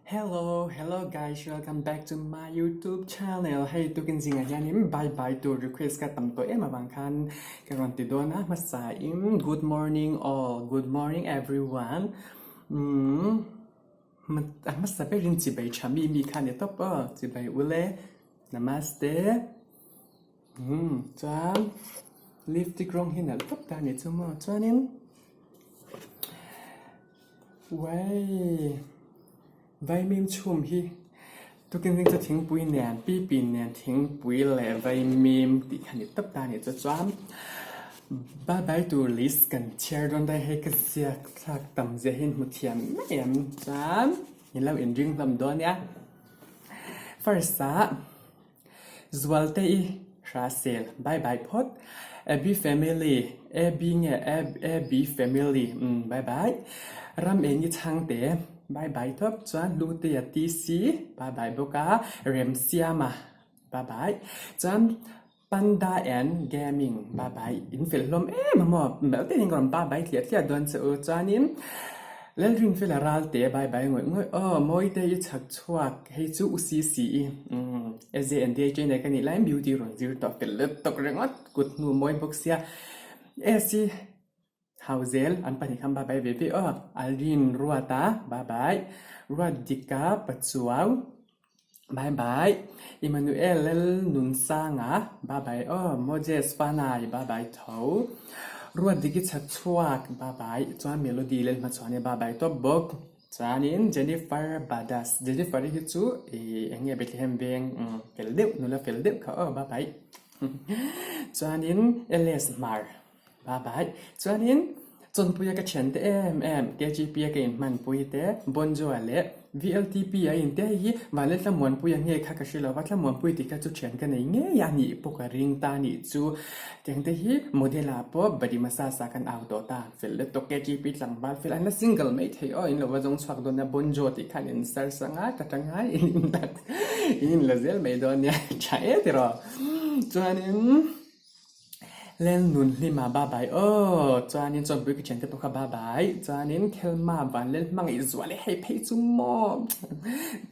Hello, hello guys, welcome back to my YouTube channel. Hei tukin zingah hianin bye bye tur request ka tam tawh em avang khan ka rawn ti dawn a hmasa in good morning all, good morning everyone. Umm a hmasa berin chibai tha mi mi kha ni tawp aw, chibai ule, namaste. Umm chuan lipstick rawng hi nalh tawp ta a ni chu maw chuanin. Uai! Vaimim chhum hi tukin ding chu thingpui nen pipi nen thingpui leh vaimim tih kha ni tawp ta a ni chu chuan bye bye tur list kan chhiar dawn daih hei ka ziak thlak tam zia hi hmu thiam mai ang chuan in lo inring hlawm dawn nia first ah. Zualte i Hrasel bye bye phawt Abby family Abby nge Abby family umm bye bye Ram eng i chhangte bye bye tawp chuan Hlutea TC bye bye bawk a Remsiama bye bye chuan Panda and Gaming bye bye in fel hlawm em a maw melh te hian ka rawn bye bye thliah thliah dawn che u chuanin Lalrinfela Ralte bye bye ngawih ngawih aw Mawite i chhak chhuak Hei chu u CCE SJNDHA nei ka nih laiin beauty rawn zir tawh fel let tawk ringawt kut hnu mawi bawk sia AC hau zel an pahnih khan bye bye ve ve aw Alvin Ruata bye bye Ruatdika Pachuau bye bye Emmanuel Lalnunsanga bye bye aw Moses Fanai bye bye tho Ruatdiki Chhakchhuak bye bye chuan Melody Lalhmachhuani bye bye tawp bawk. Chuanin Jennifer Badass, Jennifer hi chu ih eng nge Bethlehem veng fel deuh nula fel deuh kha aw bye bye. Chuanin LS Hmar bye bye. Chuanin Chawnpuia ka thian te em em KGP a ka inhmanpui te Bonjoa leh VLTP a inte hei hi Vanlal Thlamuanpuia nge kha ka hre lo va, Thlamuanpui tih kha chu thian ka nei ngei a nih pawh ka ring ta nih chu. Tiang te hi model ah pawh body massage ah kan au tawh ta. Fel le tawk e TP tlangval fel an la single mai thei aw in lo va zawng chhuak dawn a bonjo tih khan in sar sang a ka tang a in in tak in in la zel mai dawn nia tha e tiraw chuanin Lel nun hlima bye bye aw chuanin chuan pui ka thian te pawh kha bye bye chuanin Thelma van lel hmangaih zual e hei phei chu maw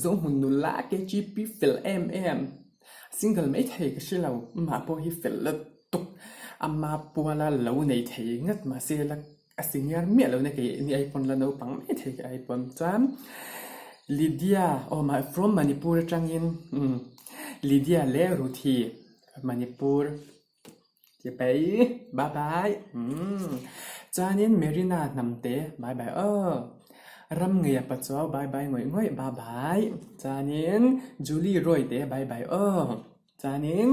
Zohmun nula KGP fel em em single mai thei ka hre lo amah pawh hi fel le tuk ama puala lo nei thei ngat mahse la a senior miah lo na kei ni ai pawn la naupang mai thei ka ai pawn chuan Lydia aw mah from Manipur atangin umm Lydia leh Ruthi Manipur ti pai bye bye umm chuanin Marina hnamte bye bye aw ram ngei a pachuau bye bye ngawih ngawih bye bye chuanin Julie Roy te bye bye aw. Chuanin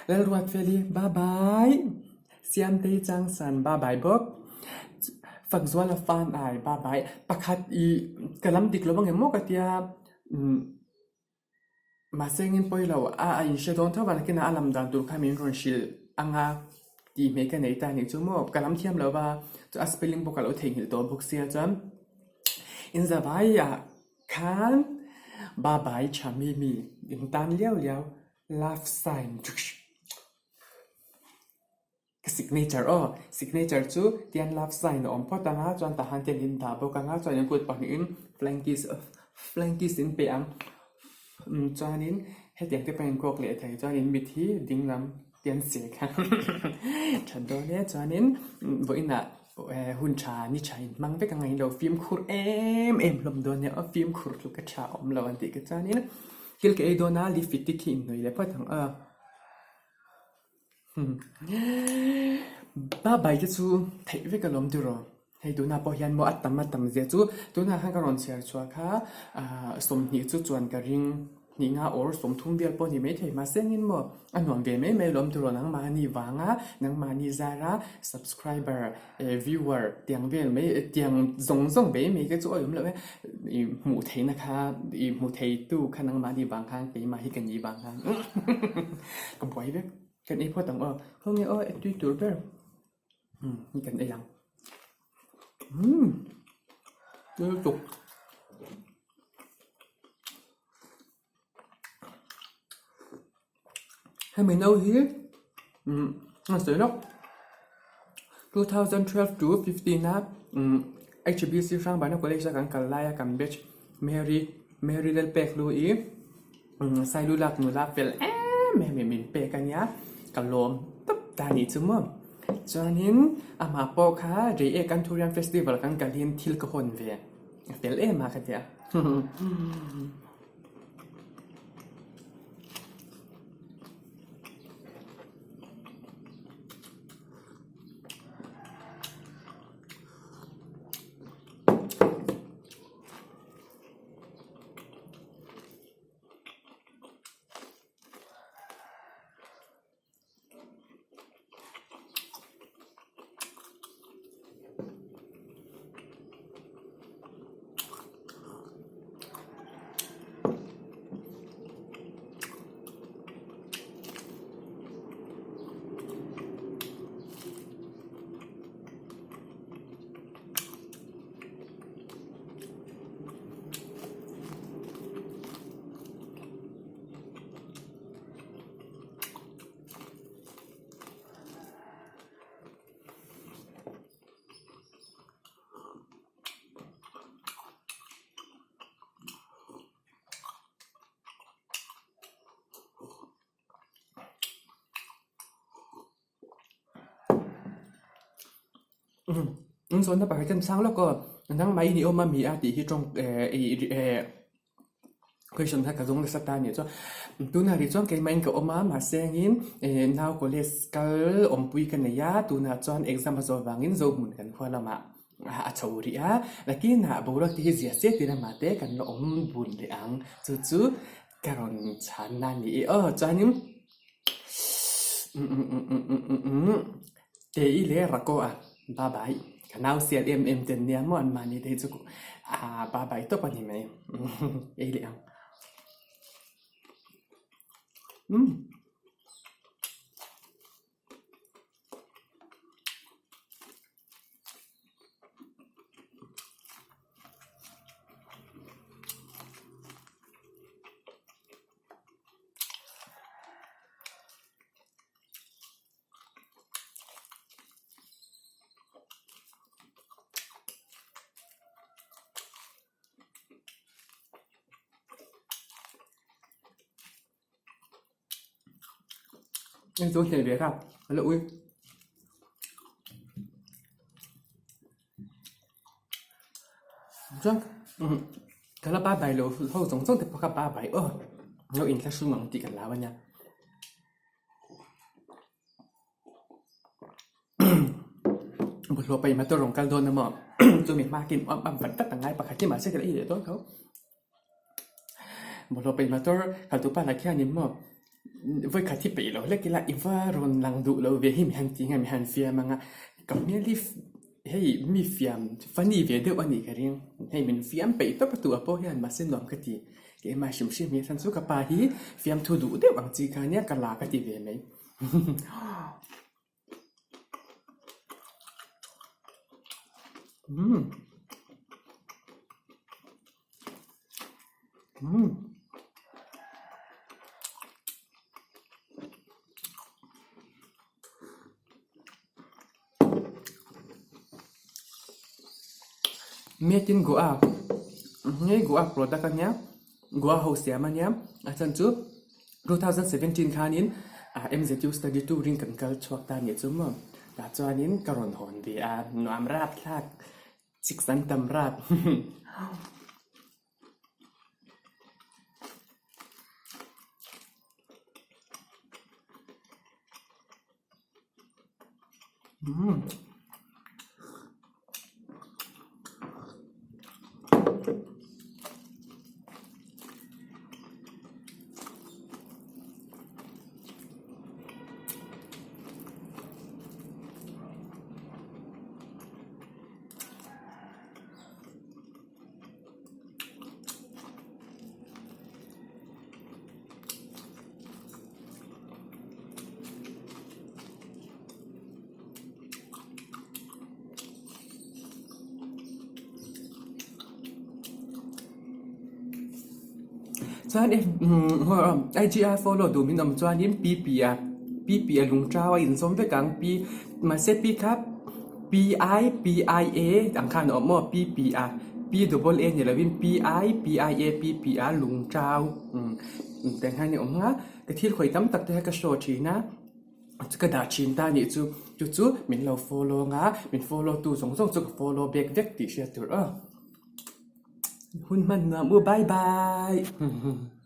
Lalruatfeli bye bye, Siamtei Changsan bye bye bawk, Fakzuala fan ai bye bye, pakhat i ka lam dik lo ang em maw ka tia mahse engin pawi lo a a inhre dawn tho vang kinah a lam dan tur kha min rawn hrilh ang a tih hmeh ka nei ta anih chu maw ka lam thiam lo va chu a spelling pawh ka lo theihnghilh tawh bawk sia chuan inzavaiah. Khan ba bai tha mi mi in tan liau liau love sign ka signature aw signature chu tian love sign a awm phawt ang a chuan tah hian tian in dah bawk ang a chuan in kut pahnihin flying kiss flying kiss in pe ang chuanin hetiang te pawh in kawk leh thei chuanin mit hi ding lam tian seh kha tha dawn e chuanin vawiinah. Hun tha ni tha in hmang vek ang a inlo fimkhur em em hlawm dawn nia aw fimkhur tluk a tha awm lo an tih ka chuanin thil ka ei dawn a lifit te khi inhnawih leh phawt ang a ba bai te chu theih vek alawm tiraw hei tunah pawh hian maw a tam a tam zia chu tunah khan ka rawn chhiar chhuah kha ah 20 chu chuan ka ring. Hnih nga or 30 vel pawh a ni maithei mahse engin maw a nuam ve mai mai lawm tiraw nangmahni vanga nangmahni zara subscriber eh viewer tiang vel mai tiang zawng zawng ve mai te chu a awm loh e ih hmuh theihna kha ih hmuh thei tu kha nangmahni vang khan keimah hi ka ni vang khan ka buai vek kan ei phawt ang aw khawnge aw e tui tur ber umm kan ei ang umm tui lutuk. Hemi no hi umm a sawi lawk 2012 to 15 a umm H_B_C Hrangbana college a kan kal lai a kan batch Mary. Mary Lalpekhlui Sailu lak nula fel em em in min pek a nia, ka lawm tawp ta anih chu maw. Chuanin amah pawh kha Reiek Anthurium Festival kan kalin thil ka hawn ve, a fel em a ka ti a. Umm zawnna pakhat hian sang lawk aw nangmah i ni awm a mi a tih hi tawng eh ih eh question kha ka zawng nasa ta a nih chuan tunah rih chuan keimah in ka awm a mahse angin eh nau college kal awmpui ka nei a tunah chuan exam a zawh vangin Zohmun kan khua lamah a chho rih a nakinah boruak te hi zia chiah tir amah te kan la awm bun leh ang chu chu ka rawn chhanna a ni e aw chuanin Te i leh Rako a babai ka nau sial em em ten nia maw an mahni te hi chu ah babai tawp a ni mai ei leh ang umm. Hei chu hneh ve kha a la ui. Chuan ka la ba bai lo ho zawng zawng te pawh kha ba bai aw lo inthlahrung ang tih ka hlau a nia. Bawlhhlawh paih motor rawn kal dawn a maw chumi hma khin am am vat vat ang ngai pakhat hi mahse ka la ei leh dawn tho. Bawlhhlawh paih motor khalh duh pa lah khianin maw vawi khat hi peih lo hlek ila i va rawn lang duh lo ve hi mi han ti nge mi han fiam ang a ka hmel hi hei mi fiam funny ve deuh a nih ka ring hei min fiam peih tawp a tu ah pawh hian mahse nuam ka ti keimah hrim hrim hi a chhan chu ka pa hi fiamthu duh deuh ang chi kha nia ka la ka ti ve mai. Umm. Umm. Made in Goa nge Goa product a nia Goa ho siam a nia a chhan chu 2017 khanin MZU study turin kan kal chhuak ta a nih chu maw tah chuanin ka rawn hawn ve a nuam rap thlak chik san tam rap. Umm. Chuan IG a follow duh min awm chuanin P P a P P a lung chau a inzawm vek ang P mahse P kha P I P I A ang khan a awm maw P P a. P double A ni lovin P I P I A P P A lungchau umm tiang hian i awm ang a, ka thil khawih tam tak te kha ka show thin a, ka dah thin ta anih chu chu chu min lo follow ang a, min follow tu zawng zawng chu ka follow back vek tih hriat tur aw. Hun hman nuam u bye bye.